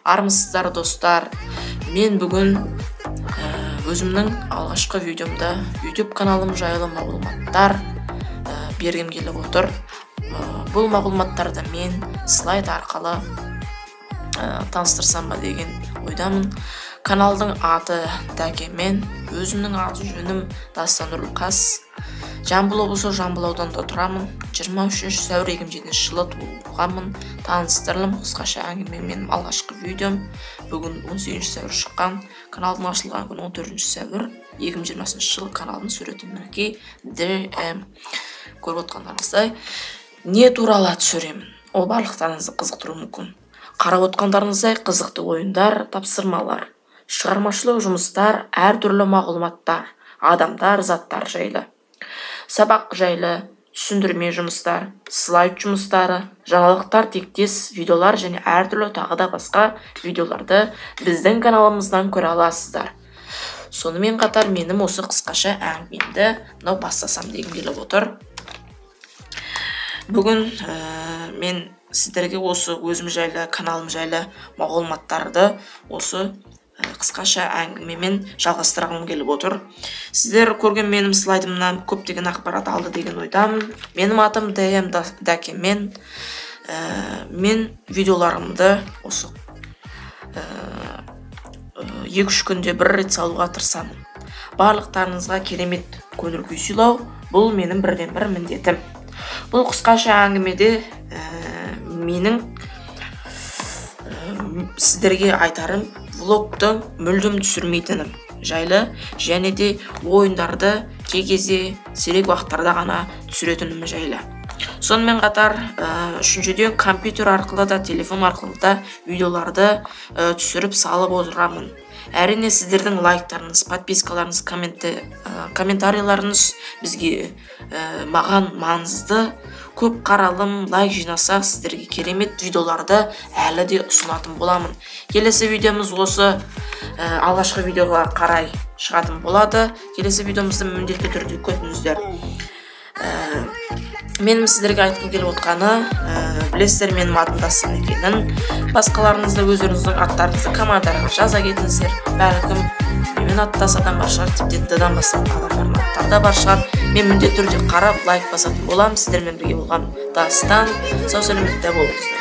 Армысыздар, достар. Мен бүгін өзімнің алғашқы видеомда YouTube каналым жайлы мағлұматтар бергім келіп отыр. Бұл мағлұматтарды мен слайд арқылы таныстырсам ба деген ойдамын. Каналдың аты Дәкемен, өзімнің аты жөнім Дастан Нұрлықас. Жамбыл облысы Жамбыл ауданында тұрамын. 23 сәуір 2007 жылы туылғанмын. Таныстырылым, қысқаша әңгіме, менің алғашқы видеом. Бүгін 18 сәуір шыққан. Каналдың ашылған күні 14 сәуір 2020 жылы. Каналдың суреті мінекей, DM, көріп отқандарыңыздай. Не туралы түсіремін? Ол барлықтарыңызды қызықтыруы мүмкін. Қарап отқандарыңыздай, қызықты ойындар, тапсырмалар, шығармашылық жұмыстар, әртүрлі мағлұматтар, адамдар, заттар жайлы, сабақ жайлы түсіндірме жұмыстар, слайд жұмыстары, жаңалықтар тектес видеолар және әртүрлі тағы да басқа видеоларды біздің каналымыздан көре аласыздар. Сонымен қатар менің осы қысқаша әңгімемді мынау бастасам дегім келіп отыр. Бүгін мен сіздерге осы өзім жайлы, каналым жайлы мағлұматтарды осы қысқаша әңгімемен жалғастырғым келіп отыр. Сіздер көрген менің слайдымнан көптеген ақпарат алды деген ойдамын. Менің атым ДМ Дәкемен. Мен видеоларымды осы 2-3 күнде бір рет салуға тырысамын. Барлықтарыңызға керемет көңіл күй сыйлау бұл менің бірден бір міндетім. Бұл қысқаша әңгімеде менің сіздерге айтарым, влогты мүлдем түсірмейтінім жайлы және де ойындарды кей кезде сирек уақыттарда ғана түсіретінім жайлы. Сонымен қатар, үшіншіден, компьютер арқылы да, телефон арқылы да видеоларды түсіріп салып отырамын. Әрине, сіздердің лайктарыңыз, подпискаларыңыз, комментарийларыңыз бізге, маған маңызды. Көп қаралым, лайк жинаса, сіздерге керемет видеоларды әлі де ұсынатын боламын. Келесі видеомыз осы алғашқы видеоға қарай шығатын болады. Келесі видеомызды міндетті түрде күтіңіздер. Менің сіздерге айтқым келіп отқаны, білесіздер менің атым Дастан екенін. Басқаларыңыз да өздеріңіздің аттарыңызды комментарийға жаза кетіңіздер. Бәлкім менімен аттас адам бар шығар, тіпті Д-дан басталған адамдардың аттары да бар шығар. Мен міндетті түрде қарап лайк басатын боламын. Сіздермен бірге болған Дастан. Сау сәлеметте болыңыздар.